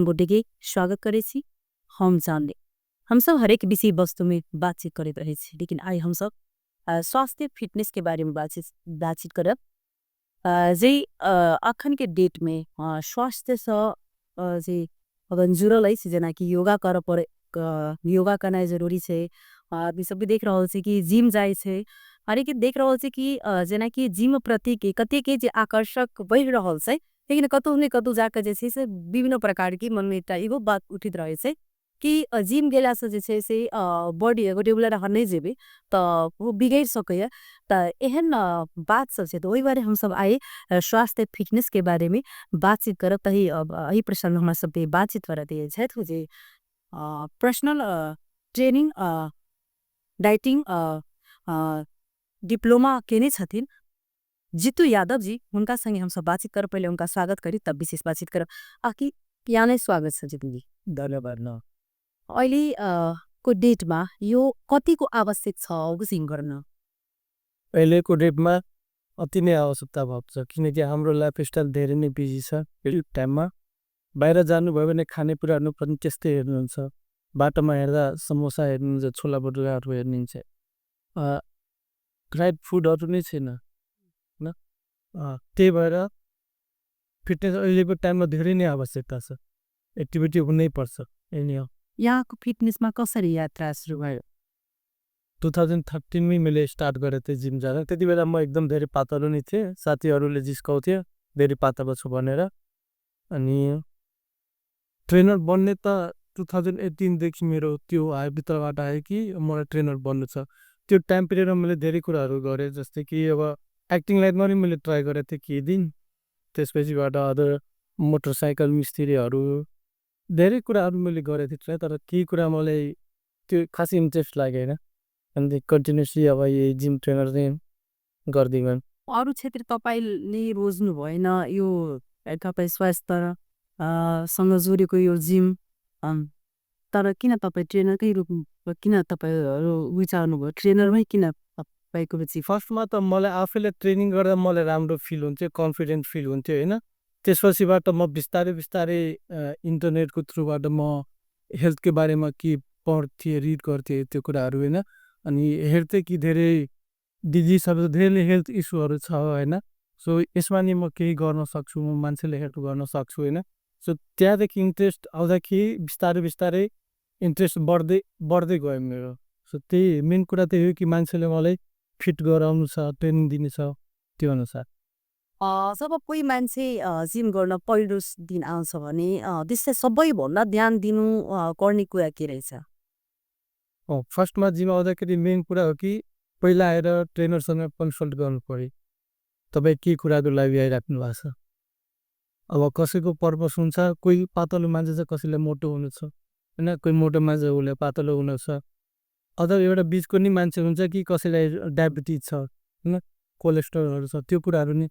बोटे स्वागत करे छी। हम जानले हम सब हर एक विषय वस्तु में बातचीत करते रहे छी, लेकिन आज हम सब स्वास्थ्य फिटनेस के बारे में बातचीत करब। जे अखन के डेट में स्वास्थ्य से जे अगर जुड़ल है, जना कि योगा कर पड़े, योगा करना जरूरी है। आदमी सब भी देख रहा है कि जिम जाए छे, हर एक देख रहा है कि जना कि जिम प्रति के कते के जे आकर्षक बढ़ रहा है, लेकिन कतौ ने कतौ जाकर जे छे से विभिन्न प्रकार की मन में एगो बात उठित रहे छे कि जिम गेला से जे छे से बॉडी एगो रेगुलर अहाँ नहीं जेबे तो वो बिगड़ सके। तो एहन बात सब छे, तो वही बारे हम सब आए स्वास्थ्य फिटनेस के बारे में बातचीत करब। तही यही प्रश्न में हमारे सब पे बातचीत करते छे जे पर्सनल ट्रेनिंग डाइटिंग डिप्लोमा केने छथिन जीतू यादव जी, उनका संगे हम सब बातचीत कर। पहले उनका स्वागत करी तब विशेष बातचीत कर। आकि यहाँ नै स्वागत छ जीतू जी, धन्यवाद न। अहिले को डेट में यो कति को आवश्यक छ जिम गर्न? अहिलेको डेटमा अति नै आवश्यकता भएको छ, किनकि हाम्रो लाइफस्टाइल धेरै नै बिजी छ। यो टाइममा बाहिर जानुभयो भने खानेकुराहरू पनि त्यस्तै हेर्नुहुन्छ, बाटोमा हेर्दा समोसा हेर्नुहुन्छ, छोला भटुराहरू हेर्नुहुन्छ, राइट फुडहरू नै छैन हैन। त्यही भएर फिटनेस अहिलेको टाइममा धेरै नै आवश्यकता छ, एक्टिभिटी हुनै पर्छ। यही हो। यहाँको फिटनेसमा कसरी यात्रा सुरु भयो? 2013 में मैले स्टार्ट गरेको थिएँ जिम जान। त्यति बेला म एकदम धेरै पातलो नै थिएँ, साथीहरूले जिस्काउँथे धेरै पातलो छु भनेर। अनि ट्रेनर बन्ने त 2018 देखि मेरो त्यो भित्रबाट आयो कि मलाई ट्रेनर बन्नु छ। त्यो टाइम पिरियडमा मैले धेरै कुराहरू गरेँ, जस्तै कि अब एक्टिङ लाइनमा पनि मैले ट्राई गरेको थिएँ केही दिन। त्यसपछिबाट अदर मोटरसाइकल मिस्त्रीहरू धेरै कुराहरू मैले गरेको थिएँ ट्राई, तर केही कुरा मलाई त्यो खास इन्ट्रेस्ट लागेन। अनि कन्टिन्युसली अब यही जिम ट्रेनर चाहिँ गर्दै गएँ। अरू क्षेत्र तपाईले रोज्नु भएन, यो तपाईँ स्वास्थ्य सँग जोडेको यो जिम, तर किन तपाईँ ट्रेनरकै रूपमा किन तपाईँ विचार्नु भयो, ट्रेनरमै किन तपाईँको रुचि? फर्स्टमा त मलाई आफैले ट्रेनिङ गर्दा मलाई राम्रो फिल हुन्थ्यो, कन्फिडेन्ट फिल हुन्थ्यो होइन। त्यसपछिबाट म बिस्तारै बिस्तारै इन्टरनेटको थ्रुबाट म हेल्थको बारेमा के पढ्थेँ, रिड गर्थेँ त्यो कुराहरू होइन। अनि हेर्थेँ कि धेरै डिजिजहरू, धेरै हेल्थ इस्युहरू छ होइन। सो यसमा नि म केही गर्न सक्छु, म मान्छेले हेल्प गर्न सक्छु होइन। सो त्यहाँदेखि इन्ट्रेस्ट आउँदाखेरि बिस्तारै बिस्तारै इन्ट्रेस्ट बढ्दै बढ्दै गयो मेरो। सो त्यही मेन कुरा त्यही हो कि मान्छेले मलाई फिट गराउनु छ, ट्रेनिङ दिनु छ, त्यो अनुसार। जब कोही मान्छे जिम गर्न पहिलो दिन आउँछ भने त्यसलाई सबैभन्दा ध्यान दिनु पर्ने कुरा के रहेछ? फर्स्टमा जिम आउँदाखेरि मेन कुरा हो कि पहिला आएर ट्रेनरसँग कन्सल्ट गर्नु पऱ्यो, तपाईँ के कुराको लागि आइराख्नु भएको छ। अब कसैको पर्पस हुन्छ, कोही पातलो मान्छे छ, कसैलाई मोटो हुनु छ होइन, कोही मोटो मान्छे उसले पातलो हुनु छ। अथवा एउटा बिचको नि मान्छे हुन्छ कि कसैलाई डायबिटिज छ होइन, कोलेस्ट्रोलहरू छ, त्यो कुराहरू नि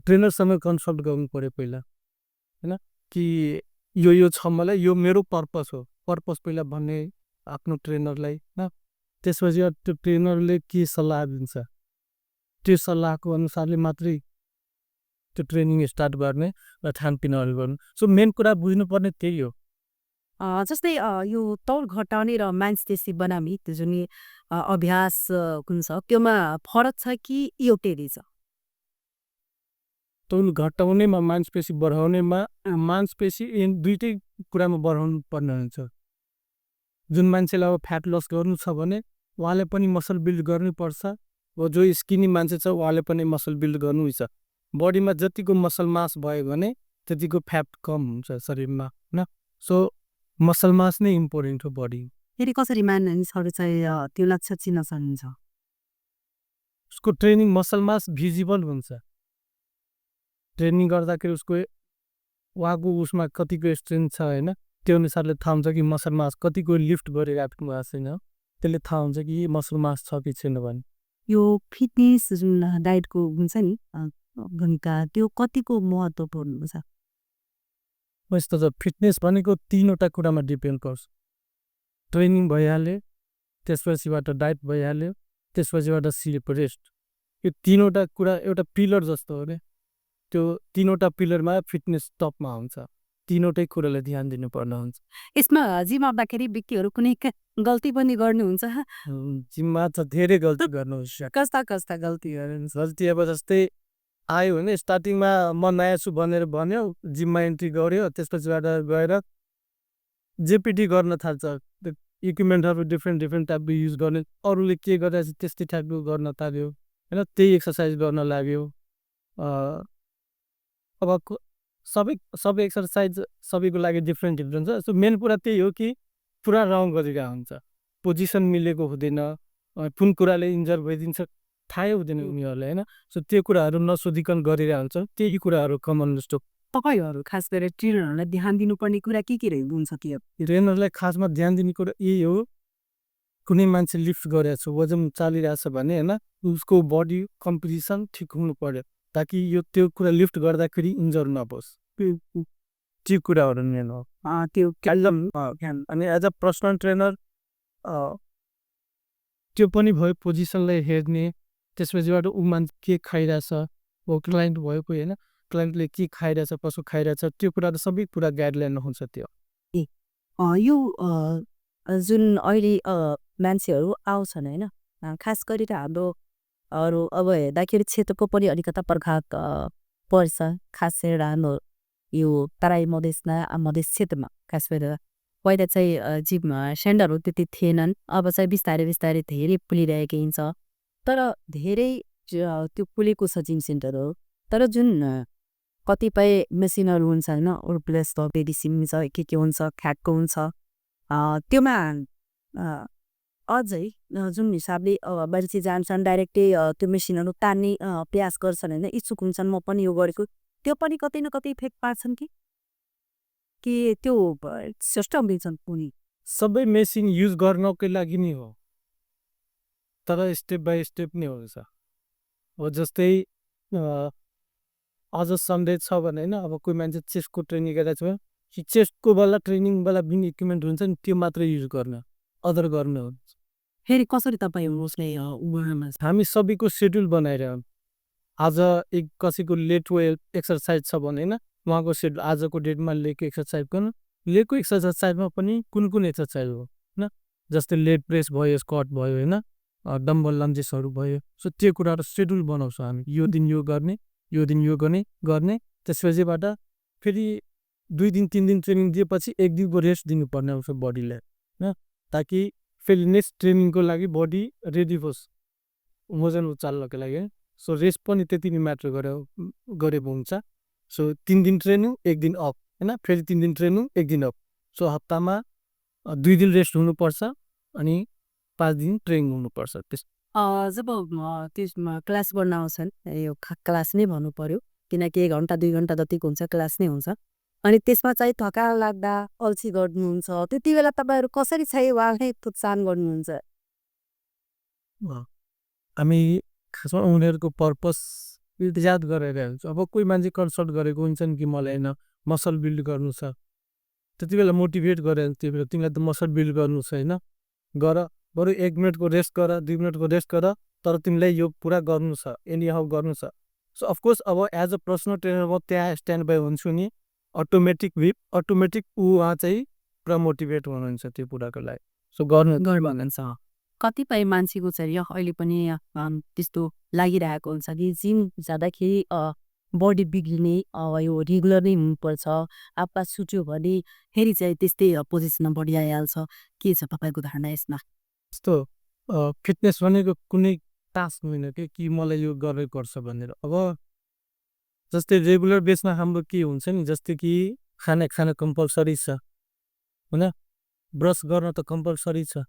ट्रेनरसँग कन्सल्ट गर्नु पऱ्यो पहिला होइन। कि यो छ, मलाई यो मेरो पर्पस हो, पर्पस पहिला भन्ने आफ्नो ट्रेनरलाई होइन। त्यसपछि त्यो ट्रेनरले के सल्लाह दिन्छ त्यो सल्लाहको अनुसारले मात्रै त्यो ट्रेनिङ स्टार्ट गर्ने र खानपिनहरू गर्नु। सो मेन कुरा बुझ्नुपर्ने त्यही हो। जस्तै यो तौल घटाउने र मांसपेशी बनाउने त्यो जुन अभ्यास हुन्छ, त्योमा फरक छ कि एउटै रहेछ? तौल घटाउनेमा मांसपेशी बढाउनेमा मांसपेशी दुईटै कुरामा बढाउनु पर्ने हुन्छ। जुन मान्छेलाई अब फ्याट लस गर्नु छ भने उहाँले पनि मसल बिल्ड गर्नुपर्छ, र जो स्किनी मान्छे छ उहाँले पनि मसल बिल्ड गर्नुहुन्छ। बडीमा जतिको मसल मास भयो भने त्यतिको फ्याट कम हुन्छ शरीरमा होइन। सो मसल मास नै इम्पोर्टेन्ट हो बडी। फेरि कसरी मानिसहरू चाहिँ त्यो लक्ष्य चिन्न सक्नुहुन्छ? उसको ट्रेनिङ मसल मास भिजिबल हुन्छ, ट्रेनिङ गर्दाखेरि उसको उहाँको उसमा कतिको स्ट्रेन्थ छ होइन, त्यो अनुसारले थाहा हुन्छ कि मसल मास कतिको लिफ्ट गरिराख्नु भएको छैन, त्यसले थाहा हुन्छ कि मसल मास छ कि छैन भने। यो फिटनेस जुन डाइटको हुन्छ नि भूमिका, त्यो कतिको महत्त्वपूर्ण हुन्छ? यस्तो छ, फिटनेस भनेको तीनवटा कुरामा डिपेन्ड गर्छ। ट्रेनिङ भइहाल्यो, त्यसपछिबाट डाइट भइहाल्यो, त्यसपछिबाट स्लिप रेस्ट। यो तीनवटा कुरा एउटा पिलर जस्तो हो रे, त्यो तीनवटा पिलरमा फिटनेस टपमा हुन्छ। तीनवटै कुरालाई ध्यान दिनुपर्ने हुन्छ। यसमा जिम आउँदाखेरि व्यक्तिहरू कुनै गल्ती पनि गर्नुहुन्छ? जिममा त धेरै गल्ती गर्नुहुन्छ। कस्ता कस्ता गल्तीहरू हुन्छ? गल्ती अब जस्तै आयो भने स्टार्टिङमा म नयाँ छु भनेर भन्यो, जिममा एन्ट्री गर्यो, त्यसपछिबाट गएर जेपिटी गर्न थाल्छ। त्यो इक्विपमेन्टहरू डिफ्रेन्ट टाइपको युज गर्ने, अरूले के गरिरहेछ त्यस्तै टाइपको गर्न थाल्यो होइन, त्यही एक्सर्साइज गर्न लाग्यो। अब सबै एक्सर्साइज सबैको लागि डिफ्रेन्ट छ। सो मेन कुरा त्यही हो कि पुरा रङ गरिरहेको हुन्छ, पोजिसन मिलेको हुँदैन, कुन कुराले इन्जर भइदिन्छ थाहै हुँदैन उनीहरूलाई होइन। सो त्यो कुराहरू नसोधिकन गरिरहेको हुन्छ, त्यही कुराहरू कमन जस्तो। तपाईँहरू खास गरेर ट्रेनरहरूलाई ध्यान दिनुपर्ने कुरा के हुन्छ त्यो? ट्रेनरलाई खासमा ध्यान दिने कुरा यही हो, कुनै मान्छे लिफ्ट गरेको छ, वजन चालिरहेछ भने होइन, उसको बडी कम्पोजिसन ठिक हुनु पर्यो ताकि त्यो कुरा लिफ्ट गर्दाखेरि इन्जर नहोस्। त्यो कुराहरू मेन हो। त्यो अनि एज अ पर्सनल ट्रेनर त्यो पनि भयो, पोजिसनलाई हेर्ने, त्यसपछिबाट ऊ मान्छे के खाइरहेछ, हो क्लाइन्ट भयो कोही होइन, क्लाइन्टले के खाइरहेछ, कसो खाइरहेछ, त्यो कुराहरू सबै कुरा गाइडलाइन हुन्छ त्यो। यो जुन अहिले मान्छेहरू आउँछन् होइन, खास गरेर हाम्रो अब हेर्दाखेरि क्षेत्रको पनि अलिकता प्रभाव पर्छ। खास गरेर हाम्रो यो तराई मधेस क्षेत्रमा खास गरेर पहिला चाहिँ जिम सेन्टरहरू त्यति थिएनन्, अब चाहिँ बिस्तारै धेरै पुलिरहेको हुन्छ। तर धेरै त्यो पुलेको छ जिम सेन्टरहरू, तर जुन कतिपय मेसिनहरू हुन्छ होइन, प्लस मेडिसिन हुन्छ, के हुन्छ, ख्याटको हुन्छ, त्योमा अझै जुन हिसाबले मान्छे जान्छन् डाइरेक्टै त्यो मेसिनहरू तान्ने प्रयास गर्छन् होइन, इच्छुक हुन्छन् म पनि यो गरेको, त्यो पनि कतै न कतै इफेक्ट पार्छन् कि त्यो सिस्टम दिन्छन् कुनै? सबै मेसिन युज गर्नको लागि नै हो, तर स्टेप बाई स्टेप नै हुन्छ। हो जस्तै अझ सन्डे छ भने होइन, अब कोही मान्छे चेस्टको ट्रेनिङ गरिरहेको छ, चेस्टको वाला ट्रेनिङवाला जुन इक्विपमेन्ट हुन्छ नि त्यो मात्रै युज गर्ने, अदर गर्ने हुन्छ। फेरि कसरी तपाईँ उसले हामी सबैको सेड्युल बनाएर, आज कसैको लेट वेट एक्सर्साइज छ भने होइन, उहाँको सेड्युल आजको डेटमा लेगको एक्सर्साइज गर्नु, लेगको एक्सर्साइजमा पनि कुन एक्सर्साइज हो होइन, जस्तै लेग प्रेस भयो, स्क्वाट भयो होइन, डम्बल लन्जेसहरू भयो। सो त्यो कुराहरू सेड्युल बनाउँछौँ हामी, यो दिन यो गर्ने, यो दिन यो गर्ने, त्यसपछिबाट फेरि 2 दिन 3 दिन ट्रेनिङ दिएपछि 1 दिनको रेस्ट दिनुपर्ने आउँछ बडीलाई होइन, ताकि फेरि नेक्स्ट ट्रेनिङको लागि बडी रेडी होस् वजन उचाल्नको लागि। सो रेस्ट पनि त्यति नै म्याटर गरेको हुन्छ। सो 3 दिन ट्रेनिङ 1 दिन अफ होइन, फेरि 3 दिन ट्रेनिङ 1 दिन अफ। सो हप्तामा 2 दिन रेस्ट हुनुपर्छ अनि 5 दिन ट्रेनिङ हुनुपर्छ। जब त्यसमा क्लास गर्न आउँछन्, यो क्लास नै भन्नु पर्यो किनकि 1 घन्टा 2 घन्टा जतिको हुन्छ क्लास नै हुन्छ, अनि त्यसमा चाहिँ थकान लाग्दा अल्छी गर्नुहुन्छ, त्यति बेला तपाईँहरू कसरी चाहिँ उहाँलाई प्रोत्साहन गर्नुहुन्छ? हामी खासमा उनीहरूको पर्पस याद गरेर हुन्छ। अब कोही मान्छे कन्सल्ट गरेको हुन्छन् कि मलाई होइन मसल बिल्ड गर्नु छ, त्यति बेला मोटिभेट गरेर त्यो बेला तिमीलाई त मसल बिल्ड गर्नु छ होइन, गर, बरु 1 मिनटको रेस्ट गर, 2 मिनटको रेस्ट गर, तर तिमीलाई यो पुरा गर्नु छ, एनी हाउ गर्नु छ। सो अफकोर्स अब एज अ पर्सनल ट्रेनर म त्यहाँ स्ट्यान्ड बाई हुन्छु नि, अटोमेटिक ऊ उहाँ चाहिँ पुरा मोटिभेट हुनुहुन्छ त्यो कुराको लागि। सो गर्नु भन्नुहुन्छ कतिपय मान्छेको चाहिँ अहिले पनि त्यस्तो लागिरहेको हुन्छ कि जिम जाँदाखेरि बडी बिग्रिने, यो रेगुलर नै हुनुपर्छ, आपा छुट्यो भने फेरि चाहिँ त्यस्तै पोजिसनमा बडी आइहाल्छ, के छ तपाईँको धारणा यसमा? यस्तो फिटनेस भनेको कुनै टास्क होइन कि मलाई यो गर्नुपर्छ भनेर। अब जस्तै रेगुलर बेसमा हाम्रो के हुन्छ नि, जस्तै कि खाना कम्पलसरी छ होइन, ब्रस गर्न त कम्पलसरी छ।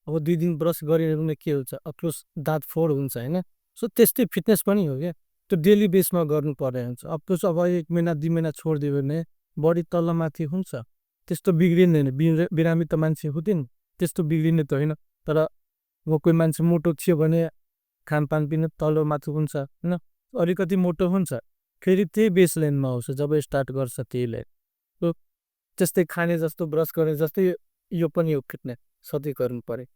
अब 2 दिन ब्रस गरेर भने के हुन्छ, अफकोर्स दाँत फोहोर हुन्छ होइन। सो त्यस्तै फिटनेस पनि हो क्या, त्यो डेली बेसमा गर्नु पर्ने हुन्छ। अफकोर्स अब 1 महिना 2 महिना छोडिदियो भने बडी तलमाथि हुन्छ, त्यस्तो बिग्रिँदैन, बिरामी त मान्छे हुँदैन, त्यस्तो बिग्रिने त होइन। तर अब कोही मान्छे मोटो थियो भने खानपान पनि तलमाथि हुन्छ होइन, अलिकति मोटो हुन्छ, फेरि त्यही बेस लाइनमा आउँछ जब स्टार्ट गर्छ त्यही लाइन। सो त्यस्तै खाने जस्तो ब्रस गर्ने जस्तै यो पनि हो, फिटनेस सधैँ गर्नु पर्यो।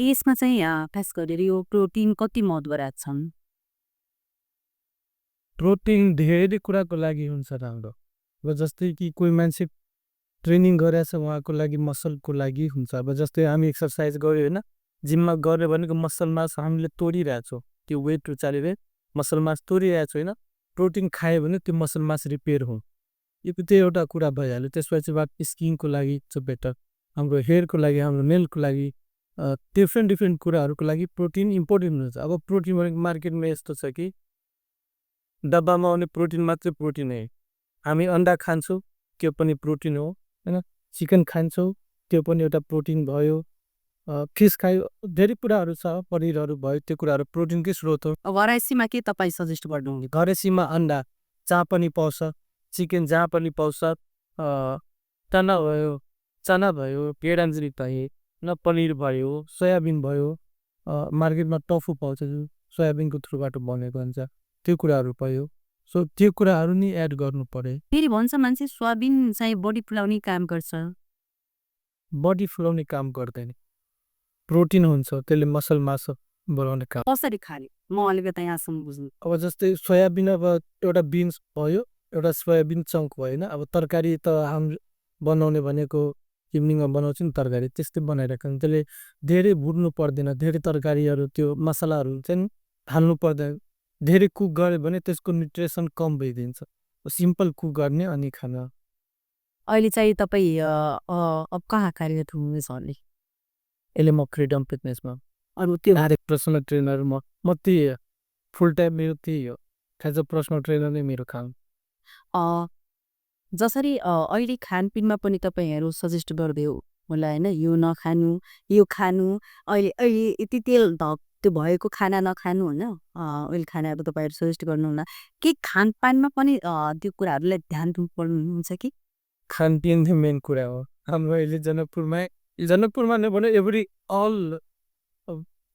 यसमा चाहिँ खास गरेर यो प्रोटिन कति महत्त्व राख्छन्? प्रोटिन धेरै कुराको लागि हुन्छ राम्रो। अब जस्तै कि कोही मान्छे ट्रेनिङ गरेछ उहाँको लागि मसलको लागि हुन्छ। अब जस्तै हामी एक्सर्साइज गऱ्यो होइन, जिममा गऱ्यो भनेको मसल मास हामीले तोडिरहेछौँ, त्यो वेट उचालेर मसल मास तोडिरहेछौँ होइन, प्रोटिन खायो भने त्यो मसल मास रिपेयर हो। यो त्यो एउटा कुरा भइहाल्यो। त्यसपछि बाद स्किनको लागि बेटर, हाम्रो हेयरको लागि, हाम्रो नेलको लागि, डिफ्रेन्ट डिफ्रेन्ट कुराहरूको लागि प्रोटिन इम्पोर्टेन्ट हुन्छ। अब प्रोटिन भनेको मार्केटमा यस्तो छ कि डब्बामा आउने प्रोटिन मात्रै प्रोटिन हो। हामी अन्डा खान्छौँ त्यो पनि प्रोटिन हो होइन, चिकन खान्छौँ त्यो पनि एउटा प्रोटिन भयो, फिस खायो, धेरै कुराहरू छ, पनिरहरू भयो, त्यो कुराहरू प्रोटिनकै स्रोत हो। घरैसीमा के तपाईँ सजेस्ट गर्नुहुन्छ? घरेसीमा अन्डा जहाँ पनि पाउँछ, चिकन जहाँ पनि पाउँछ, चना भयो, पेडान्जरी भयो न, पनिर भयो, सोयाबिन भयो, मार्केटमा टफु पाउँछ जो सोयाबिनको थ्रुबाट बनेको हुन्छ, त्यो कुराहरू भयो। सो त्यो कुराहरू नि एड गर्नु पर्यो। फेरि भन्छ मान्छे सोयाबिन चाहिँ बडी फुलाउने काम गर्छ। बडी फुलाउने काम गर्दैन, प्रोटिन हुन्छ, त्यसले मसल मास बढाउने काम। कसरी खाने म अलिकति यहाँसम्म बुझ्नु। अब जस्तै सोयाबिन, अब एउटा बिन्स भयो, एउटा सोयाबिन चङ्क भयो होइन। अब तरकारी त हाम बनाउने भनेको इभिनिङमा बनाउँछु नि तरकारी, त्यस्तै बनाइरहेको हुन्छ। त्यसले धेरै भुट्नु पर्दैन, धेरै तरकारीहरू त्यो मसलाहरू हुन्छ नि हाल्नु पर्दैन। धेरै कुक गऱ्यो भने त्यसको न्युट्रिसन कम भइदिन्छ। सिम्पल कुक गर्ने अनि खाना। अहिले चाहिँ तपाईँ अब कहाँ कार्यरत हुनुहुन्छ अहिले? यसले म फ्रिडम फिटनेसमा अरू त्यो डाइरेक्ट पर्सनल ट्रेनर, म त्यही फुल टाइम मेरो त्यही हो, एज अ पर्सनल ट्रेनर नै मेरो काम। जसरी अहिले खानपिनमा पनि तपाईँहरू सजेस्ट गरिदियो होला होइन, यो नखानु यो खानु, अहिले अहिले यति तेल त्यो भएको खाना नखानु होइन, अहिले खानाहरू तपाईँहरू सजेस्ट गर्नुहुन्न के खानपानमा पनि त्यो कुराहरूलाई ध्यान दिनुपर्नुहुन्छ कि? खानपिन चाहिँ मेन कुरा हो। हाम्रो अहिले जनकपुरमा नै भनौँ, एभ्री अल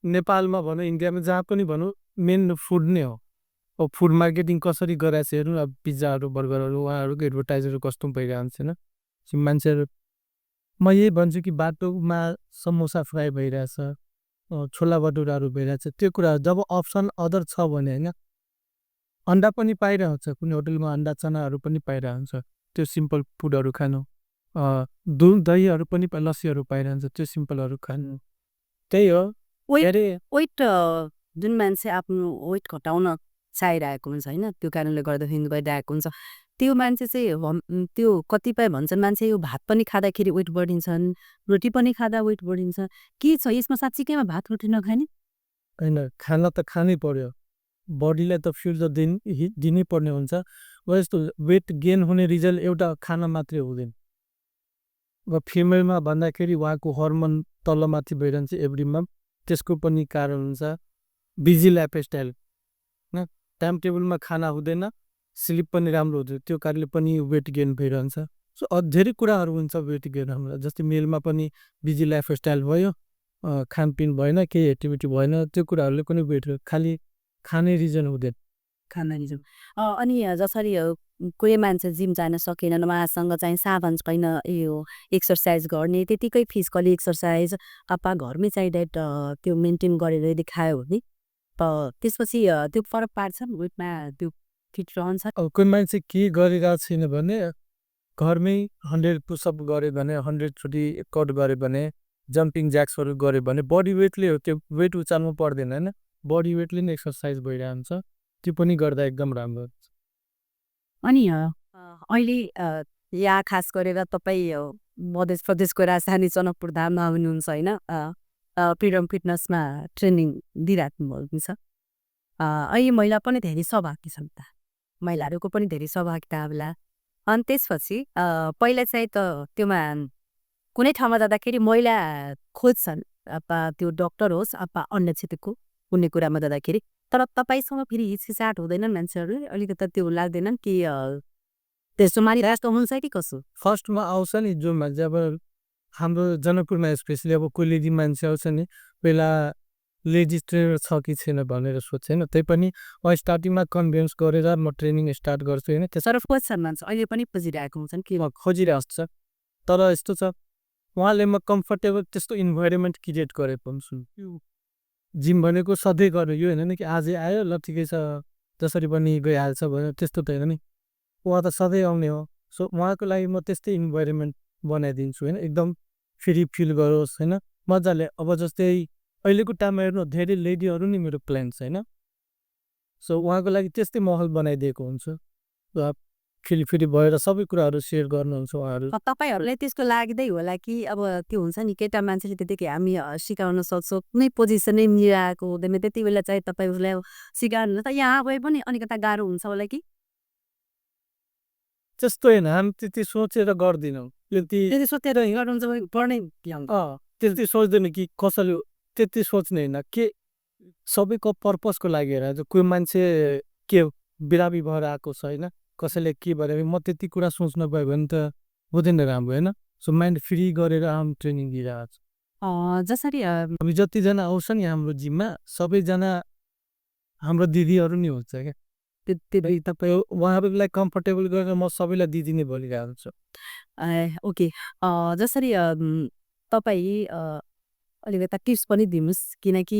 नेपालमा भनौँ, इन्डियामा जहाँ पनि भनौँ, मेन फुड नै हो। अब फुड मार्केटिङ कसरी गराएको छ हेर्नु, अब पिज्जाहरू बर्गरहरू उहाँहरूको एडभर्टाइजहरू कस्तो भइरहन्छ होइन। मान्छेहरू, म यही भन्छु कि बाटोमा समोसा फ्राई भइरहेछ, छोला भटुराहरू भइरहेछ, त्यो कुरा जब अप्सन अदर छ भने होइन, अन्डा पनि पाइरहन्छ, कुनै होटलमा अन्डा चनाहरू पनि पाइरहन्छ, त्यो सिम्पल फुडहरू खानु, दुध दहीहरू पनि लस्सीहरू पाइरहन्छ, त्यो सिम्पलहरू खानु, त्यही हो। वेट जुन मान्छे आफ्नो वेट घटाउन चाहिरहेको हुन्छ होइन, त्यो कारणले गर्दा हिँड्नु भइरहेको हुन्छ, त्यो मान्छे चाहिँ त्यो कतिपय भन्छन् मान्छे यो भात पनि खाँदाखेरि वेट बढिन्छन्, रोटी पनि खाँदा वेट बढिन्छ, के छ यसमा साँच्चीकैमा भात रोटी नखाने? होइन, खाना त खानै पर्यो, बडीलाई त फ्युल त दिनै पर्ने हुन्छ। यस्तो वेट गेन हुने रिजल्ट एउटा खाना मात्रै हुँदैन। अब फिमेलमा भन्दाखेरि उहाँको हर्मोन तलमाथि भइरहन्छ एभ्री मन्थ, त्यसको पनि कारण हुन्छ बिजी लाइफस्टाइल होइन, टाइम टेबलमा खाना हुँदैन, स्लिप पनि राम्रो हुँदैन, त्यो कारणले पनि वेट गेन भइरहन्छ। सो धेरै कुराहरू हुन्छ वेट गेन हाम्रो, जस्तै मेलमा पनि बिजी लाइफस्टाइल भयो, खानपिन भएन, केही एक्टिभिटी भएन, त्यो कुराहरूले पनि वेट, खालि खाने रिजन हुँदैन। खाना रिजन अनि जसरी कोही मान्छे जिम जान सकेनन्, उहाँसँग चाहिँ साधन छैन यो एक्सर्साइज गर्ने, त्यतिकै फिजिकली एक्सर्साइज अपा घरमै चाहिँ डाइट त्यो मेन्टेन गरेर यदि खायो भने त्यसपछि त्यो फरक पार्छ वेटमा, त्यो फिट रहन्छ। अब कोही मान्छे के गरिरहेको छैन भने घरमै 100 पुसअप गऱ्यो भने, 100 चोटि कट गऱ्यो भने, जम्पिङ ज्याक्सहरू गऱ्यो भने बडी वेटले हो, त्यो वेट उचाल्नु पर्दैन होइन, बडी वेटले नै एक्सर्साइज भइरहन्छ, त्यो पनि गर्दा एकदम राम्रो हुन्छ। अनि अहिले यहाँ खास गरेर तपाईँ मध्य प्रदेशको राजधानी जनकपुर धाममा हुनुहुन्छ होइन, फ्रिडम फिटनेसमा ट्रेनिङ दिइराख्नु भएको छ। अहिले महिला पनि धेरै सहभागी छन्, त महिलाहरूको पनि धेरै सहभागिता होला। अनि त्यसपछि पहिला चाहिँ त त्योमा कुनै ठाउँमा जाँदाखेरि महिला खोज्छन्, त्यो डक्टर होस् अन्य क्षेत्रको कुनै कुरामा जाँदाखेरि, तर तपाईँसँग फेरि हिचकिचाट हुँदैनन् मान्छेहरूले, अलिकति त्यो लाग्दैनन् कि त्यस्तो मानिरहेको हुन्छ कि कसो? फर्स्टमा आउँछ नि जो मान्छे, अब हाम्रो जनकपुरमा स्पेसली अब कोही लेडी मान्छे आउँछ नि, पहिला लेडिज ट्रेनर छ कि छैन भनेर सोध्छ होइन, त्यही पनि म स्टार्टिङमा कन्भिन्स गरेर म ट्रेनिङ स्टार्ट गर्छु होइन। तर खोज्छन् मान्छे, अहिले पनि खोजिरहेको हुन्छन् कि खोजिरहेको छ, तर यस्तो छ उहाँले म कम्फर्टेबल त्यस्तो इन्भाइरोमेन्ट क्रिएट गरेको हुन्छु। जिम भनेको सधैँ गर्नु यो होइन नि कि आजै आयो ल ठिकै छ जसरी पनि गइहाल्छ भनेर, त्यस्तो त होइन नि, उहाँ त सधैँ आउने हो, सो उहाँको लागि म त्यस्तै इन्भाइरोमेन्ट बनाइदिन्छु होइन, एकदम फ्री फिल गरोस् होइन मजाले। अब जस्तै अहिलेको टाइममा हेर्नु धेरै लेडीहरू नि मेरो क्लाइन्ट होइन, सो उहाँको लागि त्यस्तै माहौल बनाइदिएको हुन्छ। र फ्री फ्री भएर सबै कुराहरू सेयर गर्नुहुन्छ उहाँहरू। तपाईँहरूलाई त्यस्तो लाग्दै होला कि अब त्यो हुन्छ नि केटा मान्छेले त्यतिकै हामी सिकाउन सक्छौँ कुनै पोजिसनै मिलाएको हुँदैन त्यति बेला चाहिँ तपाईँ उसलाई सिकाउनु त यहाँ गए पनि अलिकता गाह्रो हुन्छ होला कि त्यस्तो होइन, हामी त्यति सोचेर गर्दैनौँ। त्यति सोचेर गर्नुहुन्छ भने पढ्नै त्यति सोच्दैन कि कसैले त्यति सोच्ने होइन के सबैको पर्पजको लागि हेरेर कोही मान्छे के बिरामी भएर आएको छ होइन, कसैले के भने म त्यति कुरा सोच्न पायो भने त हुँदैन राम्रो होइन। सो माइन्ड फ्री गरेर हामी ट्रेनिङ दिइरहेको छ। जसरी हामी जतिजना आउँछ नि हाम्रो जिममा सबैजना हाम्रो दिदीहरू नि हुन्छ क्या, त्यति तपाईँ उहाँहरूलाई कम्फर्टेबल गरेर म सबैलाई दिदी नै बोलिरहेको हुन्छु। ओके जसरी तपाईँ अलिकता टिप्स पनि दिनुहोस् किनकि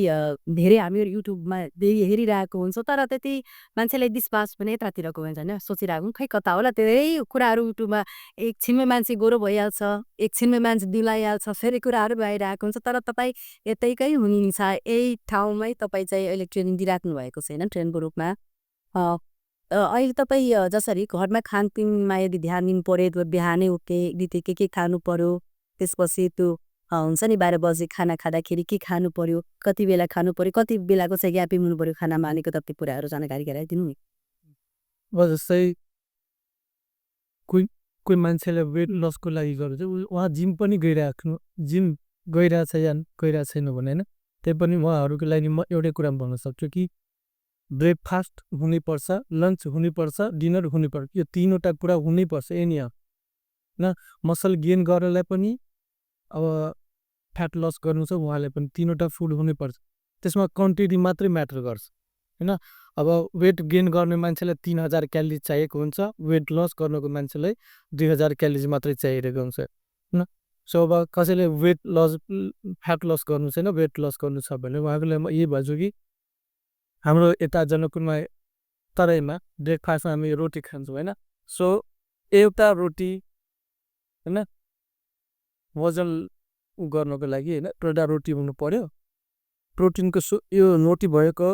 धेरै हामीहरू युट्युबमा हेरिरहेको हुन्छौँ तर त्यति मान्छेलाई विश्वास पनि यतातिरको हुन्छ होइन सोचिरहेको खै कता होला धेरै कुराहरू युट्युबमा एकछिनमै मान्छे गोरो भइहाल्छ एकछिनमै मान्छे दिलाइहाल्छ फेरि कुराहरू भइरहेको हुन्छ तर तपाईँ यतैकै हुनुहुन्छ यही ठाउँमै तपाईँ चाहिँ अहिले ट्रेनिङ दिइराख्नु भएको छैन ट्रेनको रूपमा अहिले तपाईँ जसरी घरमा खानपिनमा यदि ध्यान दिनु पऱ्यो बिहानै उठ्ने बित्तिकै के खानु पर्यो त्यसपछि त्यो हुन्छ नि 12 बजे खाना खाँदाखेरि के खानु पर्यो कति बेला खानु पर्यो कति बेलाको चाहिँ ग्यापिङ हुनु पर्यो खानामा अलिकति ती कुराहरू जानकारी गराइदिनु नि जस्तै कोही कोही मान्छेले वेट लसको लागि गर्छ उहाँ जिम पनि गइरहेछ या गइरहेको छैन भने होइन त्यही पनि उहाँहरूको लागि म एउटै कुरा भन्न सक्छु कि ब्रेकफास्ट हुनैपर्छ लन्च हुनैपर्छ डिनर हुनैपर्छ यो तीनवटा कुरा हुनैपर्छ एनी न मसल गेन गर्नलाई पनि अब फ्याट लस गर्नु छ उहाँले पनि तीनवटा फुड हुनैपर्छ त्यसमा क्वान्टिटी मात्रै म्याटर गर्छ होइन। अब वेट गेन गर्ने मान्छेलाई 3000 क्यालोरी चाहिएको हुन्छ वेट लस गर्नको मान्छेलाई 2000 क्यालोरी मात्रै चाहिरहेको हुन्छ होइन। सो अब कसैले वेट लस फ्याट लस गर्नु छैन वेट लस गर्नु छ भने उहाँकोलाई म यही भन्छु कि हाम्रो यता जनकपुरमा तराईमा ब्रेकफास्टमा हामी रोटी खान्छौँ होइन। सो एउटा रोटी होइन वजन गर्नको लागि होइन एउटा रोटी हुनु पर्यो प्रोटिनको यो रोटी भएको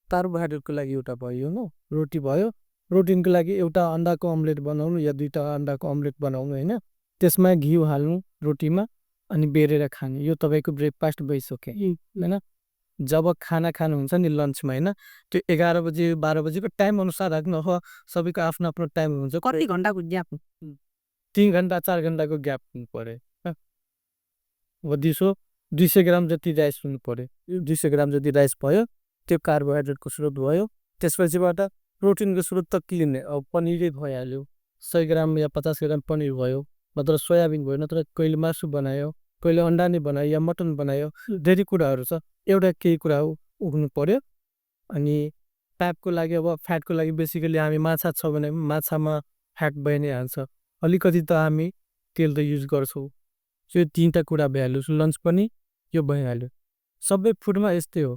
कार्बोहाइड्रेटको लागि एउटा भयो न रोटी भयो प्रोटिनको लागि एउटा अन्डाको अम्लेट बनाउनु या 2टा अन्डाको अम्लेट बनाउनु होइन त्यसमा घिउ हाल्नु रोटीमा अनि बेरेर खानु यो तपाईँको ब्रेकफास्ट भइसक्यो होइन। जब खाना खानुहुन्छ नि लन्चमा होइन त्यो 11 बजे 12 बजेको टाइम अनुसार राख्नु हो सबैको आफ्नो आफ्नो टाइम हुन्छ कति घन्टाको ग्याप 3 घन्टा 4 घन्टाको ग्याप हुनु पर्यो। अब 200 ग्राम जति राइस हुनु पर्यो 200 ग्राम जति राइस भयो त्यो कार्बोहाइड्रेटको स्रोत भयो त्यसपछिबाट प्रोटिनको स्रोत त क्लिन अब पनिरै भइहाल्यो 100 ग्राम या 50 ग्राम पनिर भयो नत्र सोयाबिन भयो नत्र कहिले मासु बनायो कहिले अन्डा नै बनायो या मटन बनायो धेरै कुराहरू छ एउटा केही कुरा उग्नु पर्यो। अनि फ्याटको लागि अब फ्याटको लागि बेसिकली हामी माछा छ भने माछामा फ्याट भइ नै हाल्छ अलिकति त हामी तेल त युज गर्छौँ यो 3टा कुरा भइहाल्यो लन्च पनि यो भइहाल्यो। सबै फुडमा यस्तै हो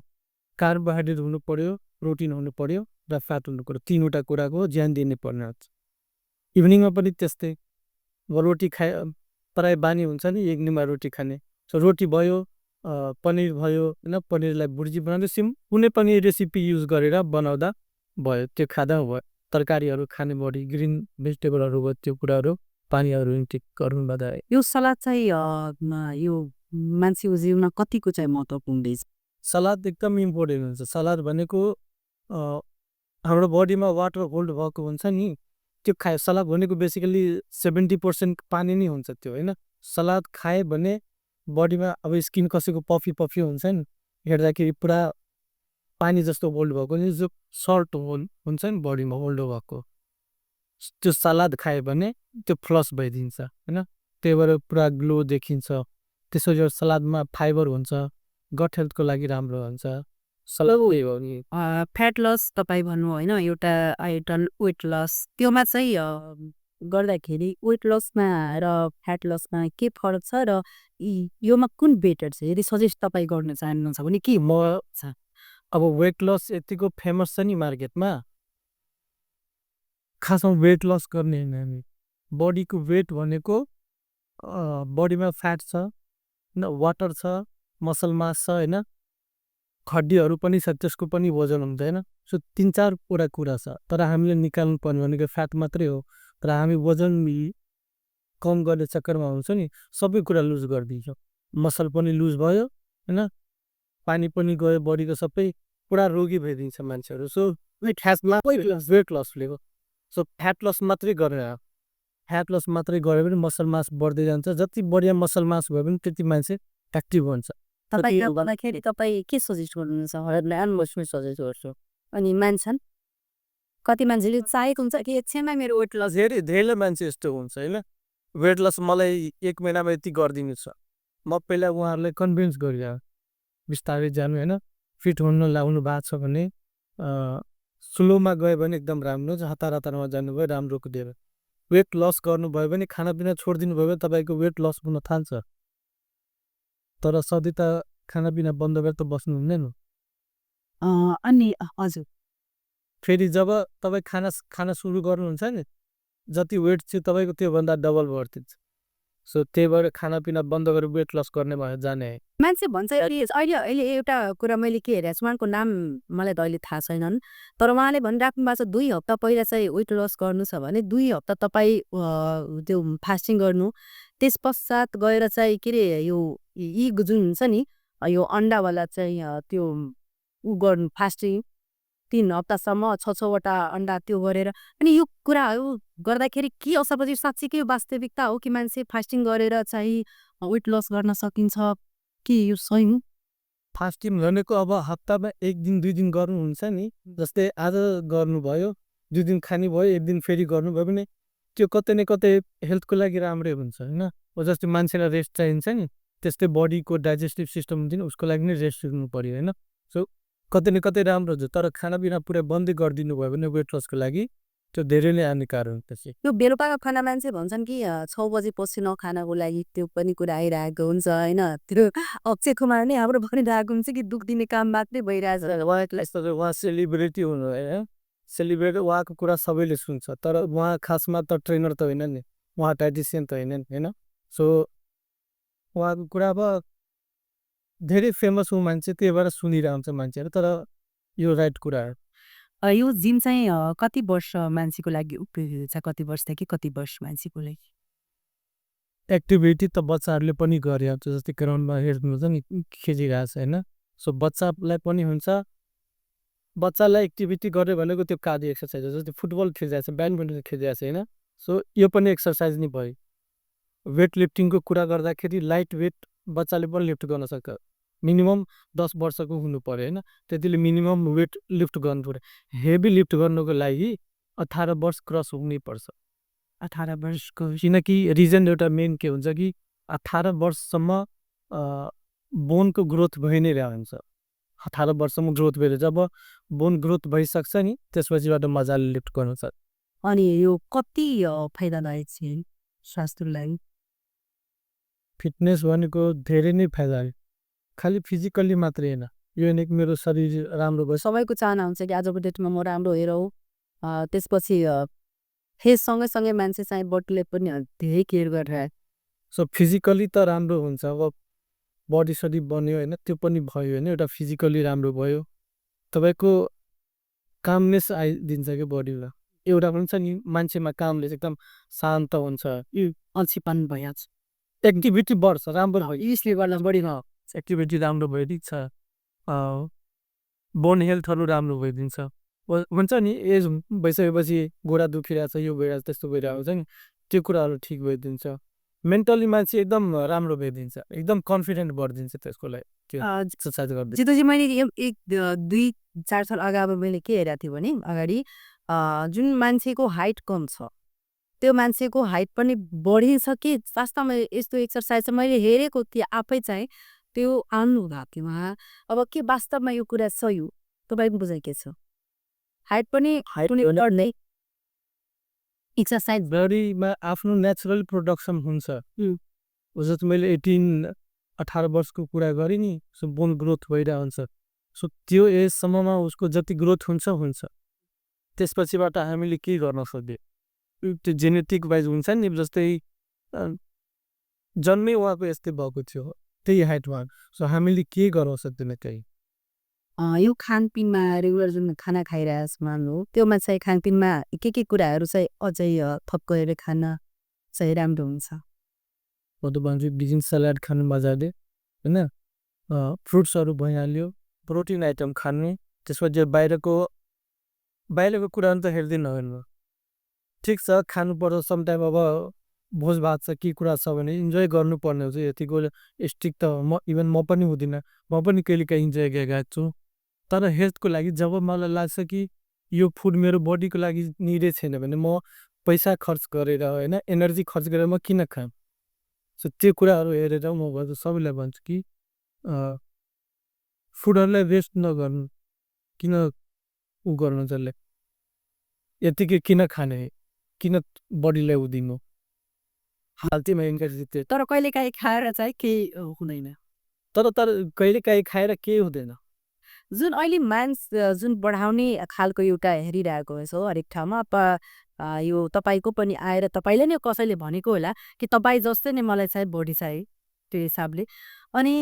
कार्बोहाइड्रेट हुनु पर्यो प्रोटिन हुनु पर्यो र फ्याट हुनु पर्यो तीनवटा कुराको ज्यान दिनै पर्ने हुन्छ। इभिनिङमा पनि त्यस्तै रोटी खाए प्राय बानी हुन्छ नि इभिनिङमा रोटी खाने सो रोटी भयो पनिर भयो होइन पनिरलाई भुर्जी बनाउँदा कुनै पनि रेसिपी युज गरेर बनाउँदा भयो त्यो खाँदा भयो तरकारीहरू खाने बढी ग्रिन भेजिटेबलहरू भयो त्यो कुराहरू पानीहरू इन्टेक गर्नुभन्दा यो सलाद चाहिँ यो मान्छेको जीवनमा कतिको चाहिँ महत्त्वपूर्ण रहेछ सलाद एकदम इम्पोर्टेन्ट हुन्छ। सलाद भनेको हाम्रो बडीमा वाटर होल्ड भएको हुन्छ नि त्यो खायो सलाद भनेको बेसिकली 70% पानी नै हुन्छ त्यो होइन। सलाद खायो भने बडीमा अब स्किन कसैको पफी पफी हुन्छ नि हेर्दाखेरि पुरा पानी जस्तो होल्ड भएको नि जो सल्ट होल्ड हुन्छ नि बडीमा होल्ड भएको त्यो सलाद खायो भने त्यो फ्लस भइदिन्छ होइन त्यही भएर पुरा ग्लो देखिन्छ। त्यसो सलादमा फाइबर हुन्छ गट हेल्थको लागि राम्रो हुन्छ सलाद उयो हो नि फ्याट लस तपाईँ भन्नु होइन एउटा आइटन वेट लस त्योमा चाहिँ गर्दाखेरि वेट लसमा र फ्याट लसमा के फरक छ र योमा कुन बेटर छ यदि सजेस्ट तपाईँ गर्न चाहनुहुन्छ भने के म अब वेट लस यतिको फेमस छ नि मार्केटमा खासमा वेट लस गर्ने होइन हामी बडीको वेट भनेको बडीमा फ्याट छ होइन, वाटर छ, मसल मास छ होइन, हड्डीहरू पनि छ, त्यसको पनि वजन हुन्छ होइन। सो 3-4 कुरा छ, तर हामीले निकाल्नु पर्ने भनेको फ्याट मात्रै हो। तर हामी वजन कम गर्ने चक्करमा हुन्छ नि सबै कुरा लुज गरिदिन्छौँ। मसल पनि लुज भयो होइन, पानी पनि गयो, बडीको सबै पुरा रोगी भइदिन्छ मान्छेहरू। सो वेट लस लिएको, सो फ्याट लस मात्रै गरेर फ्याट लस मात्रै गऱ्यो भने मसल मास बढ्दै जान्छ। जति बढिया मसल मास भयो भने त्यति मान्छे एक्टिभ हुन्छ। तपाईँ भन्दाखेरि तपाईँ के सजेस्ट गर्नुहुन्छ? हरेकलाई अनमोस्टली सजेस्ट गर्छु। अनि मान्छन् कति मान्छेले चाहेको हुन्छ कि एकछिनमा मेरो वेट लस धेरै धेरै मान्छे यस्तो हुन्छ होइन, वेट लस मलाई 1 महिनामा यति गरिदिनु छ। म पहिला उहाँहरूलाई कन्भिन्स गरिरहेको बिस्तारै जानु होइन। फिट हुन लाउनु भएको छ भने स्लोमा गयो भने एकदम राम्रो, हतार हतारमा जानुभयो राम्रो कुदेर। वेट लस गर्नुभयो भने खानापिना छोडिदिनु भयो भने तपाईँको वेट लस हुन थाल्छ। तर सधैँ त खानापिना बन्द गरेर त बस्नु हुँदैन। अनि हजुर फेरि जब तपाईँ खाना सुरु गर्नुहुन्छ नि, जति वेट चाहिँ तपाईँको त्योभन्दा डबल बढ्दिन्छ। सो त्यही भएर खानापिना बन्द गरेर वेट लस गर्ने भयो जाने। मान्छे भन्छ कि अहिले अहिले एउटा कुरा मैले के हेरेको छु, उहाँको नाम मलाई त अहिले थाहा छैनन्, तर उहाँले भनिराख्नु भएको छ 2 हप्ता पहिला चाहिँ वेट लस गर्नु छ भने 2 हप्ता तपाईँ त्यो फास्टिङ गर्नु, त्यस पश्चात गएर चाहिँ के अरे यो जुन हुन्छ नि यो अन्डावाला चाहिँ त्यो ऊ गर्नु फास्टिङ 3 हप्तासम्म 6-6वटा अन्डा त्यो गरेर। अनि यो कुराहरू गर्दाखेरि के असरपछि साँच्चीकै यो वास्तविकता हो कि मान्छे फास्टिङ गरेर चाहिँ वेट लस गर्न सकिन्छ कि यो सही हो? फास्टिङ भनेको अब हप्तामा 1 दिन 2 दिन गर्नुहुन्छ नि, जस्तै आज गर्नुभयो 2 दिन खाने भयो 1 दिन फेरि गर्नुभयो भने त्यो कतै न कतै हेल्थको लागि राम्रै हुन्छ होइन। जस्तै मान्छेलाई रेस्ट चाहिन्छ नि, त्यस्तै बडीको डाइजेस्टिभ सिस्टम हुन्छ नि उसको लागि नै रेस्ट दिनु पर्यो होइन। सो कतै न कतै राम्रो हुन्छ, तर खानापिना पुरै बन्दै गरिदिनु भयो भने वेट लसको लागि त्यो धेरै नै हानिकारक हुन्छ। त्यसै यो बेलुकाको खाना मान्छे भन्छन् कि 6 बजेपछि नखानको लागि त्यो पनि कुरा आइरहेको हुन्छ होइन। त्यो अक्षय कुमार नै हाम्रो भनिरहेको हुन्छ कि दुख दिने काम मात्रै भइरहेछ। उहाँ सेलिब्रेटी हुनु होइन, सेलिब्रेटी उहाँको कुरा सबैले सुन्छ, तर उहाँ खासमा त ट्रेनर त होइन नि, उहाँ डाइटिसियन त होइन नि होइन। सो उहाँको कुरा अब धेरै फेमस हो मान्छे, त्यही भएर सुनिरहन्छ मान्छेहरू, तर यो राइट कुरा हो। यो जिम चाहिँ कति वर्ष मान्छेको लागि उपयोगी छ? कति वर्षदेखि कति वर्ष मान्छेको लागि? एक्टिभिटी त बच्चाहरूले पनि गरिहाल्छ, जस्तै ग्राउन्डमा हेर्नुहुन्छ नि खेलिरहेछ होइन। सो बच्चालाई पनि हुन्छ, बच्चालाई एक्टिभिटी गर्यो भनेको त्यो कार्डियो एक्सर्साइज हो। जस्तै फुटबल खेलिरहेछ, ब्याडमिन्टन खेलिरहेछ होइन, सो यो पनि एक्सर्साइज नै भयो। वेट लिफ्टिङको कुरा गर्दाखेरि लाइट वेट बच्चाले पनि लिफ्ट गर्न सक्छ, मिनिमम 10 वर्षको हुनु पर्यो होइन, त्यतिले मिनिमम वेट लिफ्ट गर्नु पर्यो। हेभी लिफ्ट गर्नुको लागि 18 वर्ष क्रस हुनैपर्छ। 18 वर्षको किनकि रिजन एउटा मेन के हुन्छ कि 18 वर्षसम्म बोनको ग्रोथ भइ नै रहन्छ। 18 वर्षसम्म ग्रोथ भएर जब बोन ग्रोथ भइसक्छ नि त्यसपछिबाट मजाले लिफ्ट गर्नु सक्छ। अनि यो कति फाइदादायक छ स्वास्थ्यको लागि? फिटनेस भनेको धेरै नै फाइदा हो, खालि फिजिकल्ली मात्रै होइन। यो होइन कि मेरो शरीर राम्रो भयो। सबैको चाहना हुन्छ कि आजको डेटमा म राम्रो हेरौँ, त्यसपछि फेस सँगै मान्छे चाहिँ बडीले पनि धेरै केयर गरेर। सो फिजिकल्ली त राम्रो हुन्छ, अब बडी सडी बन्यो होइन, त्यो पनि भयो होइन, एउटा फिजिकल्ली राम्रो भयो, तपाईँको कामनेस आइदिन्छ क्या बडीमा। एउटा हुन्छ नि मान्छेमा कामलेस एकदम शान्त हुन्छ, यो अल्छीपन भइहाल्छ। एक्टिभिटी बढ्छ, राम्रो भयो। यसले गर्दा बढीमा एक्टिभिटी राम्रो भइदिन्छ, बोन हेल्थहरू राम्रो भइदिन्छ। हुन्छ नि एज भइसकेपछि गोडा दुखिरहेछ, यो भइरहेछ, त्यस्तो भइरहेको हुन्छ नि, त्यो कुराहरू ठिक भइदिन्छ। मेन्टली मान्छे एकदम राम्रो भइदिन्छ, एकदम कन्फिडेन्ट बढिदिन्छ त्यसको लागि त्यो एक्सर्साइज गर्दै। जितुजी मैले 1-2-4 साल अगाडि मैले के हेरेको थिएँ भने अगाडि जुन मान्छेको हाइट कम छ त्यो मान्छेको हाइट पनि बढिन्छ कि वास्तवमा यस्तो एक्सर्साइज चाहिँ मैले हेरेको थिएँ आफै चाहिँ त्यो आउनु भएको थियो उहाँ। अब के वास्तवमा यो कुरा सही हो? तपाईँको बुझाइ के छ? हाइट पनि बढ्ने एक्सर्साइज बडीमा आफ्नो नेचुरल प्रोडक्सन हुन्छ। जस्तो मैले 18 वर्षको कुरा गरेँ नि, सो बोन ग्रोथ भइरहेको हुन्छ। सो त्यो एजसम्ममा उसको जति ग्रोथ हुन्छ त्यसपछिबाट हामीले के गर्न सक्दियो, त्यो जेनेटिक वाइज हुन्छ नि जस्तै जन्मै उहाँको यस्तै भएको थियो त्यही हाइटमा सो हामीले के गराउँ सक्दैन कहीँ यो खानपिनमा रेगुलर जुन खाना खाइरहेको मान्नु त्योमा चाहिँ खानपिनमा के कुराहरू चाहिँ अझै थप गरेर खान चाहिँ राम्रो हुन्छ म त भन्छु बिजिन सलाड खानु मजाले होइन फ्रुट्सहरू भइहाल्यो प्रोटिन आइटम खानु त्यसपछि बाहिरको कुराहरू त हेर्दै नहेर्नु ठिक छ खानु पर्छ समटाइम अब भोज भात छ के कुरा छ भने इन्जोय गर्नुपर्ने हुन्छ यतिको स्ट्रिक त इभन म पनि हुँदिनँ म पनि कहिले काहीँ इन्जोय गएको छु तर हेल्थको लागि जब मलाई लाग्छ कि यो फुड मेरो बडीको लागि निडे छैन भने म पैसा खर्च गरेर होइन एनर्जी खर्च गरेर म किन खाम सो त्यो कुराहरू हेरेर म सबैलाई भन्छु कि फुडहरूलाई वेस्ट नगर्नु किन ऊ गर्नु जसले यतिकै किन खाने किन बडीलाई उदिनु हाल्तीमा इन्करेज तर कहिलेकाहीँ खाएर चाहिँ केही हुँदैन तर कहिलेकाहीँ खाएर केही हुँदैन जुन अहिले जुन बढाउने खालको एउटा हेरिरहेको छौँ हरेक ठाउँमा यो तपाईँको पनि आएर तपाईँले नै कसैले भनेको होला कि तपाईँ जस्तै नै मलाई चाहिँ बडी चाहिँ त्यो हिसाबले अनि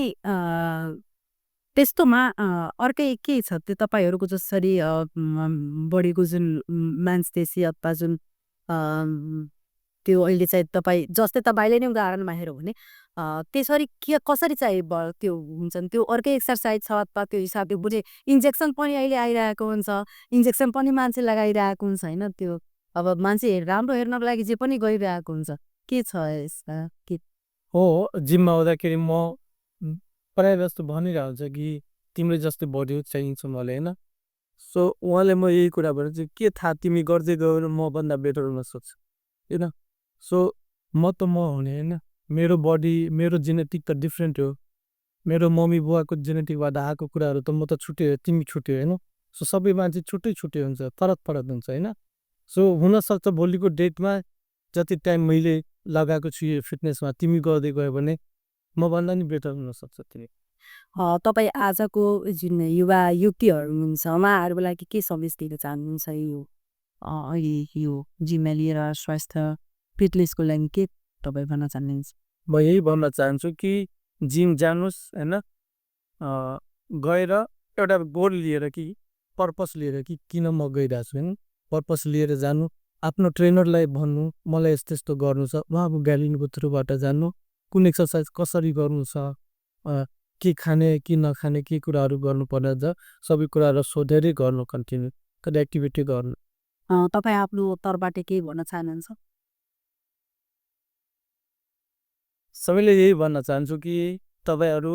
त्यस्तोमा अर्कै के छ त्यो तपाईँहरूको जसरी बडीको जुन मांसपेशी अथवा जुन त्यो अहिले चाहिँ तपाईँ जस्तै तपाईँले नै उदाहरणमा हेऱ्यो भने त्यसरी कसरी चाहिँ त्यो हुन्छन् त्यो अर्कै एक्सर्साइज छ अथवा त्यो हिसाबले बुझे इन्जेक्सन पनि अहिले आइरहेको हुन्छ इन्जेक्सन पनि मान्छे लगाइरहेको हुन्छ होइन त्यो अब मान्छे राम्रो हेर्नको लागि जे पनि गरिरहेको हुन्छ के छ यसमा के हो जिममा आउँदाखेरि म प्रायः जस्तो भनिरहेको हुन्छ कि तिम्रो जस्तै बडी चाहिन्छ मलाई होइन सो उहाँले म यही कुरा भन्छु के थाहा तिमी गर्दै गयो भने मभन्दा बेटर हुन सक्छ होइन सो म त म हुने होइन मेरो बडी मेरो जेनेटिक त डिफ्रेन्ट हो मेरो मम्मी बुवाको जेनेटिकबाट आएको कुराहरू त म त छुट्यो तिमी छुट्यो होइन सो सबै मान्छे छुट्टै हुन्छ फरक हुन्छ होइन सो हुनसक्छ भोलिको डेटमा जति टाइम मैले लगाएको छु यो फिटनेसमा तिमी गर्दै गयो भने मभन्दा नि बेटर हुनसक्छ तिमी तपाईँ आजको जुन युवा युवतीहरू हुनुहुन्छ उहाँहरूको लागि के सन्देश दिन चाहनुहुन्छ यो अहिले यो जिममा लिएर स्वास्थ्य फिटनेसको लागि के तपाईँ भन्न चाहनुहुन्छ म यही भन्न चाहन्छु कि जिम जानुहोस् होइन गएर एउटा गोल लिएर कि पर्पस लिएर कि किन म गइरहेको छु होइन पर्पस लिएर जानु आफ्नो ट्रेनरलाई भन्नु मलाई यस्तो यस्तो गर्नु छ उहाँको गाइडलाइनको थ्रुबाट जान्नु कुन एक्सर्साइज कसरी गर्नु छ के खाने के नखाने के कुराहरू गर्नुपर्ने छ सबै कुराहरू सोधेरै गर्नु कन्टिन्यू कति एक्टिभिटी गर्नु तपाईँ आफ्नो तर्फबाट के भन्न चाहनुहुन्छ सबैले यही भन्न चाहन्छु कि तपाईँहरू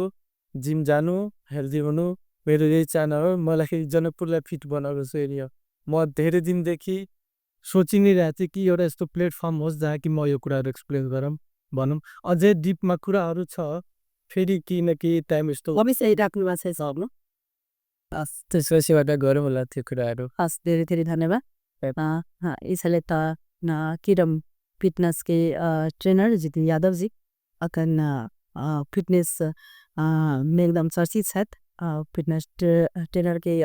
जिम जानु हेल्दी हुनु मेरो यही चाहना हो मलाई जनकपुरलाई फिट बनाएको छ एरिया म धेरै दिनदेखि सोचि नै रहेको थिएँ कि एउटा यस्तो प्लेटफर्म होस् जहाँ कि म यो कुराहरू एक्सप्लेन गरौँ भनौँ अझै डिपमा कुराहरू छ फेरि केही न केही टाइम यस्तो अवश्य राख्नु भएको छ सक्नु त्यसपछिबाट गरौँ होला त्यो कुराहरू हस् धेरै धेरै धन्यवाद यसैले त किरम फिटनेस के ट्रेनर जितिन यादव जी अकन फिटनेस में एकदम चर्चित है फिटनेस ट्रेनर के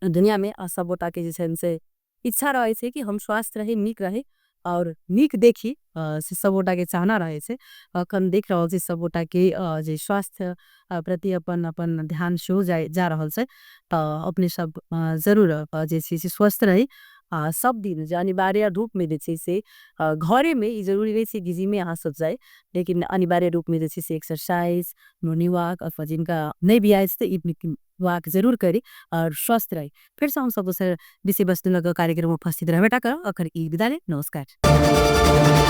दुनिया में सबोटा के जैसे इच्छा रहे थे कि हम स्वस्थ रहे नीक रहे और नीक देखी से सबोटा के चाहना रहे थे अखन देख रहा सबोटा के जे स्वास्थ्य प्रति अपन अपन ध्यान शो जा रहा है तो अपने सब जरूर जैसे स्वस्थ रहे सब दिन जो अनिवार्य रूप में से घरे में जरूरी नहीं है कि जिम में आ सब जाए लेकिन अनिवार्य रूप में से एक्सरसाइज मॉर्निंग वॉक अथवा जिनका नहीं भी आए तो इवनिंग वॉक जरूर करें और स्वस्थ रहे फिर से हम सब दूसरे विषय वस्तु कार्यक्रम में उपस्थित रह बेटा करो और विदा ले नमस्कार।